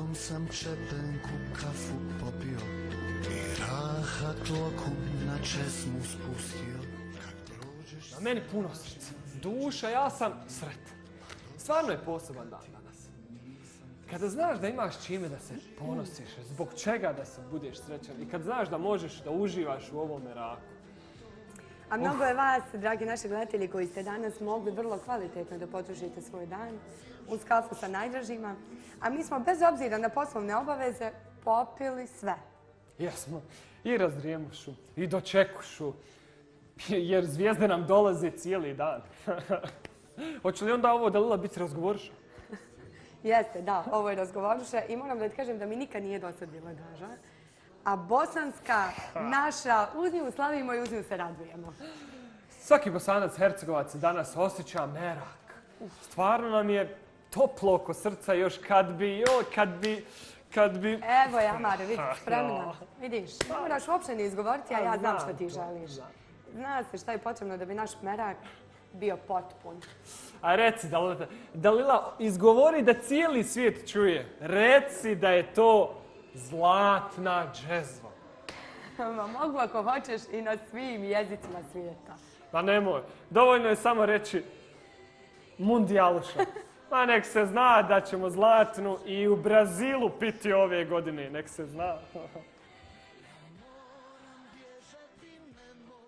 tobom sam čepenku kafu popio i rahat loku na česmu spustio. Na meni puno srca. Duša, ja sam sretan. Stvarno je poseban dan danas. Kada znaš da imaš čime da se ponosiš, zbog čega da se budeš srećan i kad znaš da možeš da uživaš u ovom meraku. A mnogo je vas, dragi naši gledatelji, koji ste danas mogli vrlo kvalitetno da potrošite svoj dan uz kafu sa najdražima. A mi smo, bez obzira na poslovne obaveze, popili sve. Jesmo. I razrijemušu, i dočekušu, jer zvijezde nam dolaze cijeli dan. Hoće li onda ovo Dalila biti razgovoriša? Jeste, da, ovo je razgovoruša i moram da ti kažem da mi nikad nije dosad bila draža. A bosanska naša, uz nju slavimo i uz nju se radujemo. Svaki Bosanac, Hercegovac danas osjeća merak. Stvarno nam je toplo oko srca još kad bi... Evo ja, Mare, vidiš, spremna. Vidiš, ne moraš uopće ni izgovoriti, a ja znam što ti želiš. Zna se šta je potrebno da bi naš merak bio potpun. A reci, Dalila, izgovori da cijeli svijet čuje. Reci da je to zlatna džezva. Ma mogu ako hoćeš i na svim jezicima svijeta. Pa nemoj, dovoljno je samo reći mundijaluša. Ma nek se zna da ćemo zlatnu i u Brazilu piti ove godine, nek se zna.